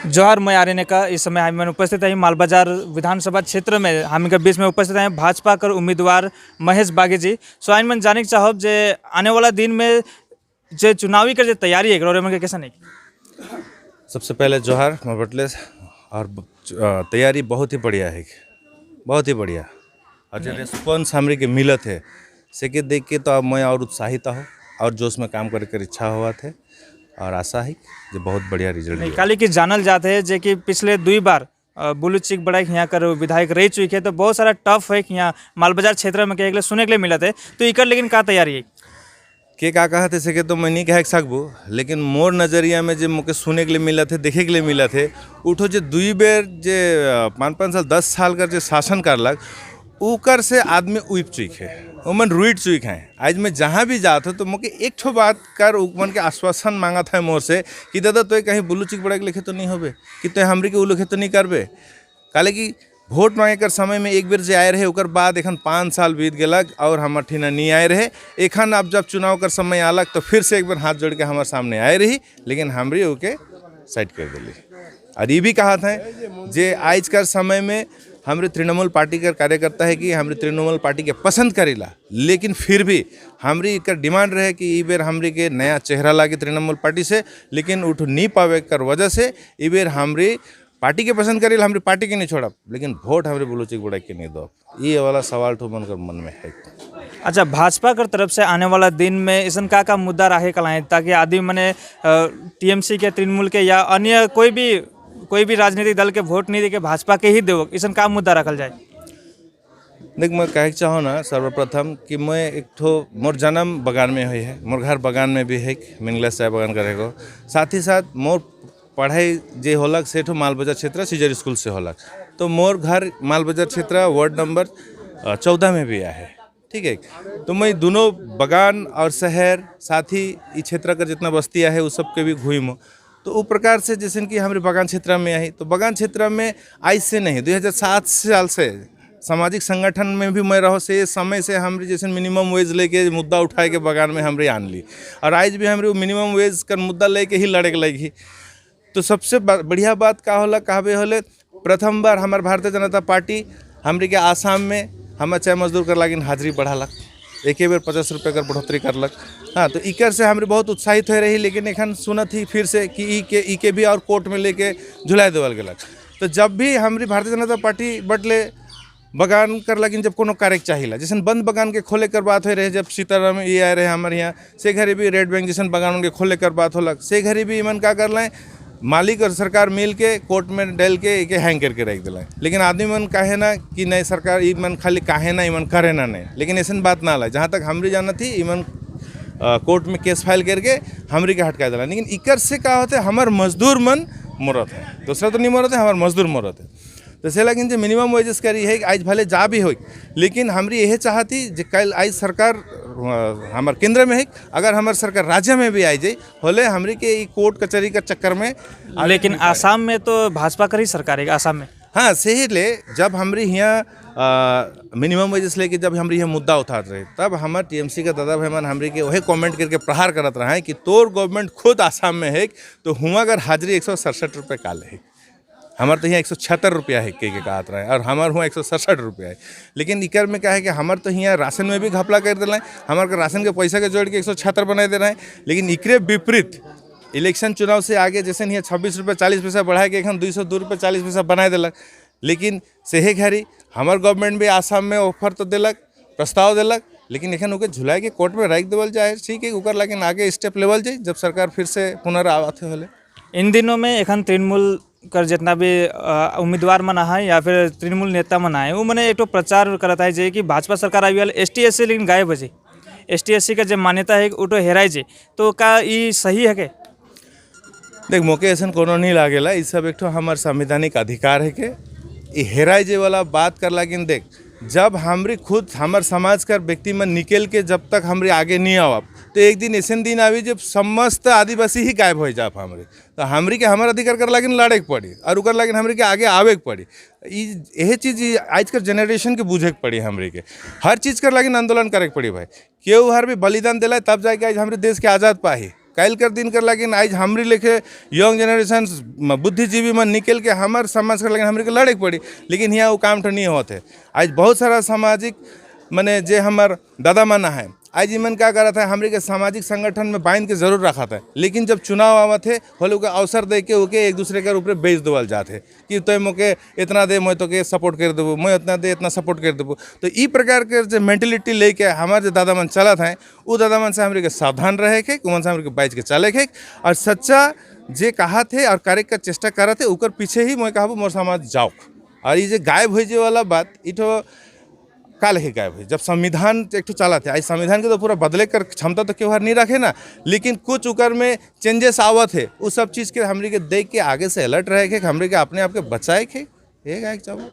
जोहार, मैं आर्यन का। इस समय हम उपस्थित हैं मालबाजार विधानसभा क्षेत्र में। हम के बीच में उपस्थित हैं भाजपा कर उम्मीदवार महेश बागे जी। सो आइन मन जाने के चाहब जे आने वाला दिन में जे चुनावी के जे तैयारी है और के कैसा नहीं? सबसे पहले जोहार मैं बटले और तैयारी बहुत ही बढ़िया है, बहुत ही बढ़िया। और जो रिस्पॉन्स हमरे के मिलत है, से के देख के तो अब मैं और उत्साहित हूँ और जोश में काम करे के इच्छा हुआ थे और आशा है जो बहुत बढ़िया रिजल्ट। नहीं, काली की जानल जाते है जे कि पिछले दुई बार बुलू चिक बड़ा यहाँ कर विधायक रह चुके है, तो बहुत सारा टफ है कि यहाँ मालबाजार क्षेत्र में के लिए सुने के लिए मिलत है, तो इकर लेकिन का तैयारी है? के का कहते से के तो मैं नहीं कह सकबो, लेकिन मोर नज़रिया में जो मोके सुने के लिए मिला थे, देखे के लिए मिला थे, उठो जे दुई बेर जे 5-5 साल, 10 साल कर जे शासन करलक, उकर से आदमी उब चुक है, उमन रुइट चुक हैं। आज मैं जहाँ भी जात हो तो मोके एक ठो बात कर उमन के आश्वासन मांगा था मोर से कि दादा, तो कहीं बुलू चिक बड़ा के लिखे तो नहीं होबे, कि तो हमरी के उ लिखे तो नहीं करबे। काले कि वोट मांगे कर समय में एक बेर जे आए रहे, ओकर बाद एखन 5 साल बीत गेलक और हमर ठिना नहीं आए रहे। एखन अब जब चुनाव कर समय आलक तो फिर से एक बार हाथ जोड़ के हमारे सामने आए रही, लेकिन हमरी ओके साइड कर दिली। और ये भी कहा था जे आज कर समय में हमरे तृणमूल पार्टी के कार्यकर्ता है कि हमरे तृणमूल पार्टी के पसंद करेला, लेकिन फिर भी हमरी एकर डिमांड रहे कि ई बेर हमरी के नया चेहरा लागे तृणमूल पार्टी से, लेकिन उठ नहीं पावे कर वजह से ई बेर हमरी पार्टी के पसंद करेला, हमरी पार्टी के नहीं छोड़ब, लेकिन वोट हमरे बुलू चिक बड़ा के नहीं दो। ये वाला सवाल तो मन कर मन में है। अच्छा, भाजपा कर तरफ से आने वाला दिन में ऐसा का का मुद्दा रहे कल आए ताकि आदमी मने टीएमसी के, तृणमूल के या अन्य कोई भी राजनीतिक दल के वोट नहीं देके भाजपा के ही देवो, ऐसा का मुद्दा रखल जाए? देख, मैं कहे के चाहो ना सर्वप्रथम कि मैं एक ठो मोर जन्म बगान में हुई है, मोर घर बगान में भी है, मिंगला चाय बगान करे को। साथ ही साथ मोर पढ़ाई जे होलक से ठो मालबाजार क्षेत्र सीजर स्कूल से होलक, तो मोर घर मालबाजार क्षेत्र वार्ड नंबर 14 में भी आया है, ठीक है। तो मैं दोनों बगान और शहर, साथ ही ई क्षेत्र का जितना बस्तियाँ है, उस सब के भी घूम। तो उ प्रकार से जैसे कि हमारे बगान क्षेत्र में आई, तो बगान क्षेत्र में आज से नहीं, 2007 साल से सामाजिक संगठन में भी मैं रहो से समय से हमरे जैसे मिनिमम वेज लेके मुद्दा उठाए के बगान में हमरे आन ली और आज भी हमरे मिनिमम वेज का मुद्दा लेके ही लड़े के लगी। तो सबसे बढ़िया बात का होला कहबे होले, प्रथम बार हमार भारतीय जनता पार्टी हमरे के आसाम में हमार चाय मजदूर कर लागिन हाजिरी बढ़ालक, एके बेर 50 रुपये कर बढ़ोतरी करलक। हाँ, तो इकर से हमरे बहुत उत्साहित हो रही, लेकिन एखन सुनत ही फिर से कि ई के भी और कोर्ट में लेके झुला देवल गेलक। तो जब भी हमरी भारतीय जनता पार्टी बटले बगान कर लगिन जब कोनो कार्य चाहिला, जैसे बंद बगान के खोले कर बात हो रहे, जब सीताराम ये आए रहे हमारे यहाँ से घरे भी रेड बैंक जैसन बगान उनके खोले कर बात होलक, से घरे भी इमन का कर लें, मालिक और सरकार मिल के कोर्ट में डाल के एके हैंग करके रख दिला। लेकिन आदमी मन काहे ना कि नहीं, सरकार ई मन खाली काहे ना, इमन करे ना नहीं, लेकिन ऐसा बात ना ला। जहाँ तक हमरी जाना थी, इमन कोर्ट में केस फाइल करके हमरी के हटका दिला। लेकिन इकर से का होते, हमार मजदूर मन मरत है, दूसरा तो नहीं मरत है, हमार मजदूर मरत है। तो से लगिन जे मिनिमम वेजेस करी है, आज भले जा भी हो, लेकिन हमरी यह चाहती जे कल आज सरकार हमार केंद्र में है, अगर हमार सरकार राज्य में भी आई जाए होले हमरी के ई कोर्ट कचहरी के चक्कर में। लेकिन आसाम में तो भाजपा कर ही सरकार है आसाम में। हाँ, सही ले जब हमरी यहाँ मिनिमम वेजेस लेके जब हमरी यहाँ मुद्दा उठात रहे, तब हमार टीएमसी का दादा भाई मन हमरी के वही कमेंट करके प्रहार करत रहा है कि तोर गवर्नमेंट खुद आसाम में है तो हुआ अगर हाजिरी 167 रुपये का ले, हमार तो यहाँ 176 रुपया है के कहत रहे और हमार हुआ 167 रुपया है। लेकिन इकर में क्या है कि हमार तो यहाँ राशन में भी घपला कर दिल, हमार के राशन के पैसा के जोड़ के 176 बना दे रहे हैं। लेकिन इकरे विपरीत इलेक्शन चुनाव से आगे जैसे यहाँ 26 रुपये 40 पैसा बढ़ा के एखन 202 रुपये 40 पैसा बना दिलक। लेकिन सेहे घड़ी हमार गवर्नमेंट भी आसाम में ऑफर तो दिलक, प्रस्ताव दिलक, लेकिन एखन ओके झुलाए के कोर्ट में रख देवल जाए, ठीक है। ओकर लेकिन आगे स्टेप लेवल जाए जब सरकार फिर से पुनर्आवत होले। इन दिनों में एखन तृणमूल कर जितना भी उम्मीदवार मन है या फिर तृणमूल नेता मन है, वो मने एक तो प्रचार करता है जे कि भाजपा सरकार आई वाले एस टी एस सी लेकिन गायब हो जाए, एस टी एस सी का जो मान्यता है वो तो हेराई जाए, तो का ई सही है के? देख, मोके ऐसा कोनो नहीं लागेला। ई सब एक ठो हमार संवैधानिक अधिकार है के ई हेराई जे वाला बात कर। लागिन देख, जब हमरी खुद हमार समाज कर व्यक्ति में निकल के जब तक हमरे आगे नहीं आवब तो एक दिन ऐसे दिन आवी जब समस्त आदिवासी ही गायब हो जाब। हमरे तो हमरी के हमार अधिकार कर लागिन लड़े के पड़ी और ओकर लागिन हमरी के आगे आवे के पड़ी। ई यही चीज़ आज कर जनरेशन के बूझे के पड़ी। हमरी के हर चीज़ कर लागिन आंदोलन करे के पड़ी भाई। केहू हर भी बलिदान दिला तब जाके आज हमरे देश के आज़ाद पाही। काल कर दिन कर लेकिन आज हमरी लेखे यंग जनरेशन बुद्धिजीवी मन निकल के हमार समाज कर लेकिन हमरी के लड़े के पड़ी, लेकिन यहाँ वो काम तो नहीं होते। आज बहुत सारा सामाजिक माने जे हमार दादा माना है, आज इमन का करत है, हमरे के सामाजिक संगठन में बांध के जरूर रखा था, लेकिन जब चुनाव आवत है होले के अवसर दे के ओके एक दूसरे के ऊपर बेच देवल जाते कि तो मोके इतना दे, मैं तो के सपोर्ट कर देबो, मैं इतना दे इतना सपोर्ट कर देबो। तो ई प्रकार के जो मेंटेलिटी लेके हमारे जो दादा मन चलत हैं, वो दादा मन से हमरे के सावधान रहे के, मन से हमरे के बच के चले के और सच्चा जे कहा थे और करे का चेष्टा करत थे ओकर पीछे ही मैं कहबो मोर समाज जाओ। और ये जे गायब हो जे वाला बात इठो का लेके गायब है, जब संविधान एक ठो चला थे, आज संविधान के तो पूरा बदले कर क्षमता तो केहू नहीं रखे ना, लेकिन कुछ उकर में चेंजेस आवत है, उस सब चीज़ के हमरे के देख के आगे से अलर्ट रहे के, हमरे के अपने आप के बचाए के, ये गायक चाहो।